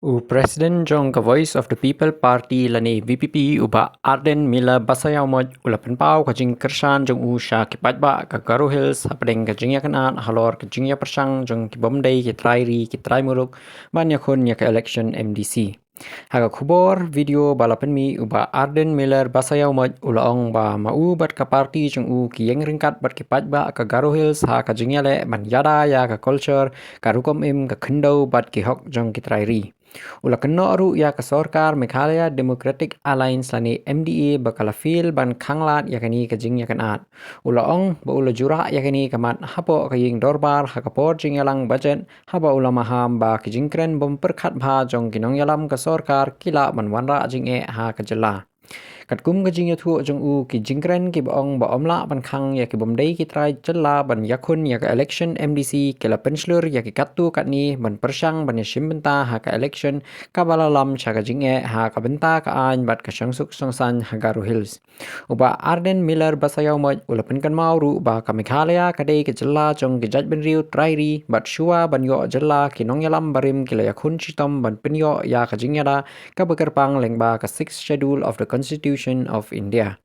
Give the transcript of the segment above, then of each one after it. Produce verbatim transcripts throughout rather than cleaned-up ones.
U President jong ka Voice of the People Party lane V P P, u Bah Ardent Miller Basaiawmoit, u la pynpaw ka jingkyrshan jong u sha ki paidbah ka Garo Hills hapdeng ka jingïakynad halor ka jingïapyrshang jong ki bym dei ki trai ri ki trai muruk ban ïakhun ïa ka election M D C. Ha ka khubor video ba la pynmih, u Bah Ardent Miller Basaiawmoit u la ong ba ma u bad ka party jong u ki ïeng ryngkat bad ki paidbah ka Garo Hills ha ka jingïaleh ban ïada ïa ka culture, ka rukom im, ka khyndew bad ki hok jong ki trai ri. U la kynnoh ruh ïa ka sorkar Meghalaya Democratic Alliance lane M D A ba ka la fail ban khanglad ïa kane ka jingïakynad. U la ong ba u la jurah ïa kane ka mat hapoh ka ïing dorbar ha ka por jingïalang budget, haba u la maham ba ki jingkren bym pyrkhat bha jong ki nongïalam ka sorkar ki lah ban wanrah jingeh ha ka jylla. Katkum ka jingïathuh jong u, ki jingkren kiba ong ba ym lah ban khang ïa ki bym dei ki trai jylla ban ïakhun ïa ka election M D C ki la pynshlur ïa ki katto katne ban pyrshang ban ïashim bynta ha ka election kaba la lam sha ka jingeh ha ka bynta ka aiñ bad ka shongsuk shongsaiñ ha Garo Hills. U Bah Ardent Miller Basaiawmoit u la pynkynmaw ruh ba ka Meghalaya ka dei ka jylla jong ki jaitbynriew trai ri bad shuwa ban ïoh jylla, ki nongïalam barim ki la ïakhun shitom ban pynïoh ïa ka jingïada kaba kyrpang lyngba ka Sixth Schedule of the Constitution of India.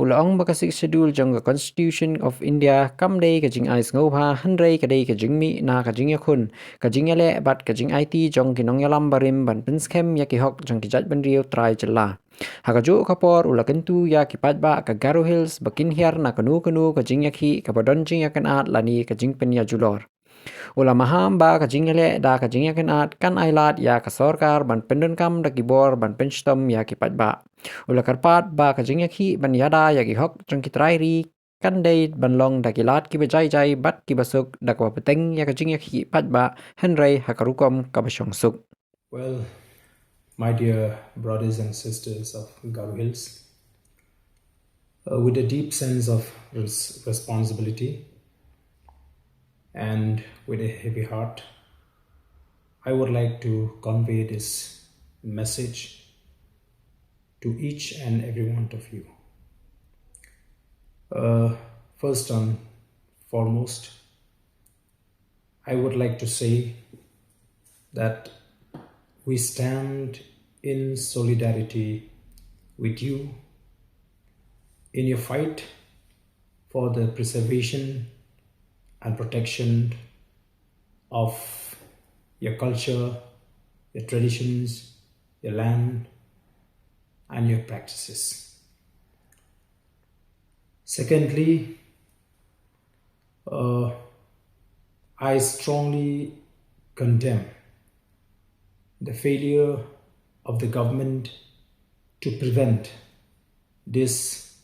U la ong ba ka Sixth Schedule jong ka Constitution of India kam dei ka jingai sngewbha, hynrei ka dei ka jingmih na ka jingïakhun, ka jingïaleh bad ka jingaiti jong ki nongïalam barim ban pynskhem ïa ki hok jong ki jaitbynriew trai jylla. Ha kajuh ka por u la kyntu ïa ki paidbah ka Garo Hills ba kin hiar na kano kano ka jingïakhih kaba don jingïakynad lane ka jingpynïajulor. U la maham ba ka jingïaleh da ka jingïakynad kan ailad ïa ka sorkar ban pyndonkam da ki bor ban pynshitom ïa ki paidbah. U la kyrpad ba ka jingïakhih ban ïada ïa ki hok jong ki trai ri kan dei ban long da ki lad kiba jai jai bad kiba suk, da kaba bteng ïa ka jingïakhih paidbah, hynrei ha ka rukom kaba shongsuk. Well, my dear brothers and sisters of Garo Hills, uh, with a deep sense of res- responsibility and with a heavy heart, I would like to convey this message to each and every one of you. Uh, first and foremost, I would like to say that we stand in solidarity with you in your fight for the preservation and protection of your culture, your traditions, your land, and your practices. Secondly, uh, I strongly condemn the failure of the government to prevent this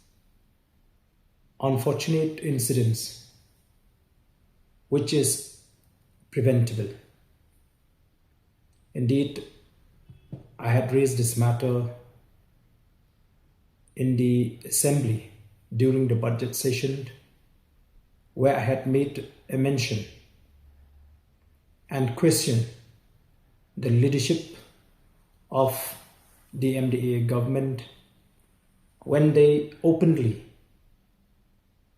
unfortunate incidents, which is preventable. Indeed, I had raised this matter in the assembly during the budget session, where I had made a mention and questioned the leadership of the M D A government when they openly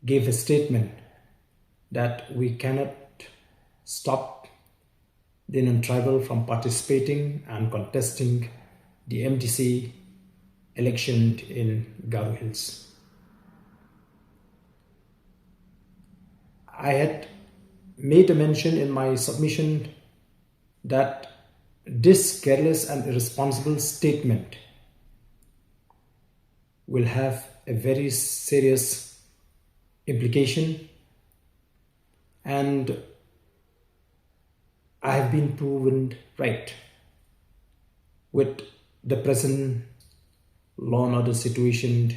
gave a statement that we cannot stop the non-tribal from participating and contesting the M D C election in Garo Hills. I had made a mention in my submission that this careless and irresponsible statement will have a very serious implication, and I have been proven right with the present law and order situation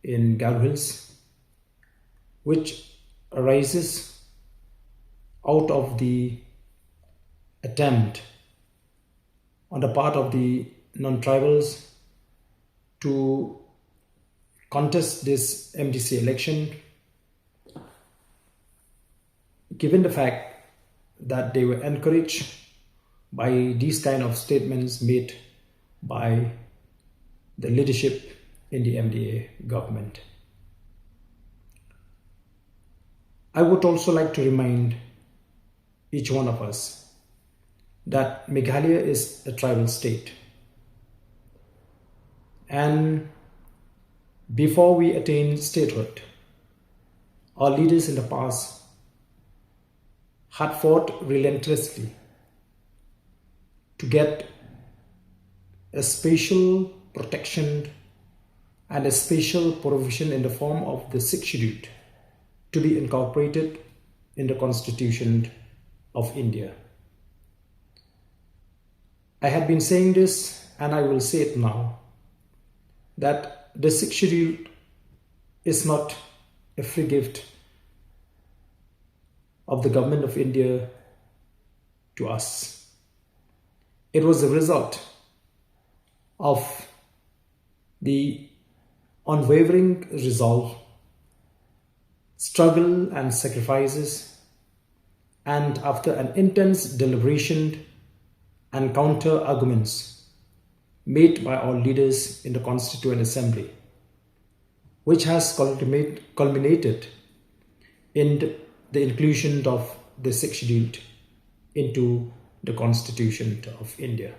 in Garo Hills, which arises out of the attempt on the part of the non-tribals to contest this M D C election, given the fact that they were encouraged by these kind of statements made by the leadership in the M D A government. I would also like to remind each one of us that Meghalaya is a tribal state. And before we attained statehood, our leaders in the past had fought relentlessly to get a special protection and a special provision in the form of the Sixth Schedule to be incorporated in the Constitution of India. I had been saying this, and I will say it now, that the Sixth Schedule is not a free gift of the Government of India to us. It was the result of the unwavering resolve, struggle, and sacrifices, and after an intense deliberation and counter arguments made by our leaders in the Constituent Assembly, which has culminate- culminated in the, the inclusion of the Sixth Schedule into the Constitution of India.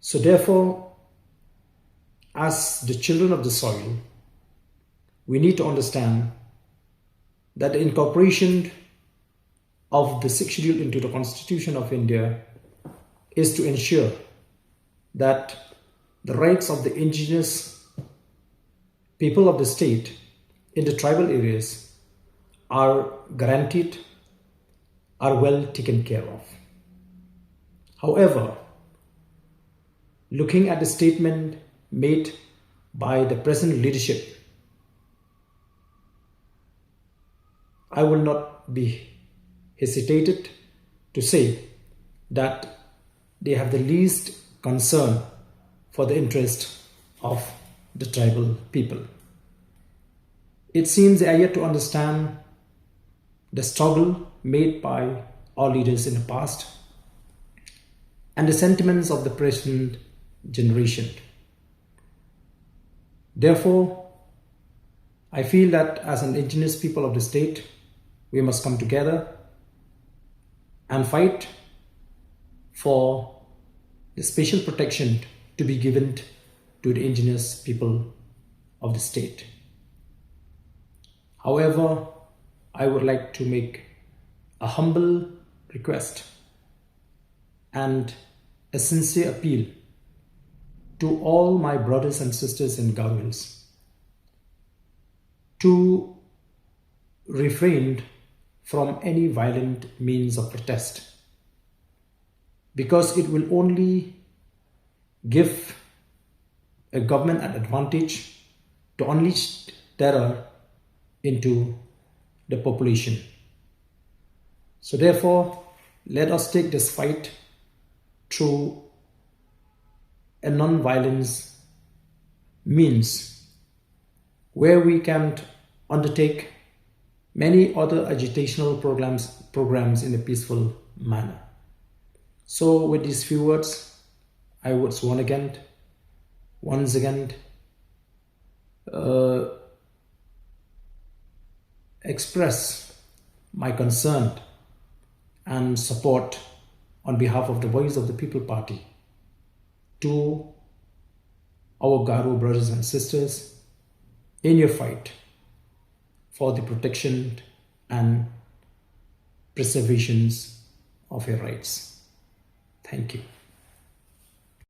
So, therefore, as the children of the soil, we need to understand that the incorporation of the Sixth Schedule into the Constitution of India is to ensure that the rights of the indigenous people of the state in the tribal areas are guaranteed, are well taken care of. However, looking at the statement made by the present leadership, I will not be hesitated to say that they have the least concern for the interest of the tribal people. It seems they are yet to understand the struggle made by our leaders in the past and the sentiments of the present generation. Therefore, I feel that as an indigenous people of the state, we must come together and fight for the special protection to be given to the indigenous people of the state. However, I would like to make a humble request and a sincere appeal to all my brothers and sisters in Garo Hills to refrain from any violent means of protest, because it will only give a government an advantage to unleash terror into the population. So therefore, let us take this fight through a non-violence means where we can undertake many other agitational programs, programs in a peaceful manner. So with these few words, I would once again, once again, uh, express my concern and support on behalf of the Voice of the People Party to our Garo brothers and sisters in your fight for the protection and preservations of your rights. Thank you.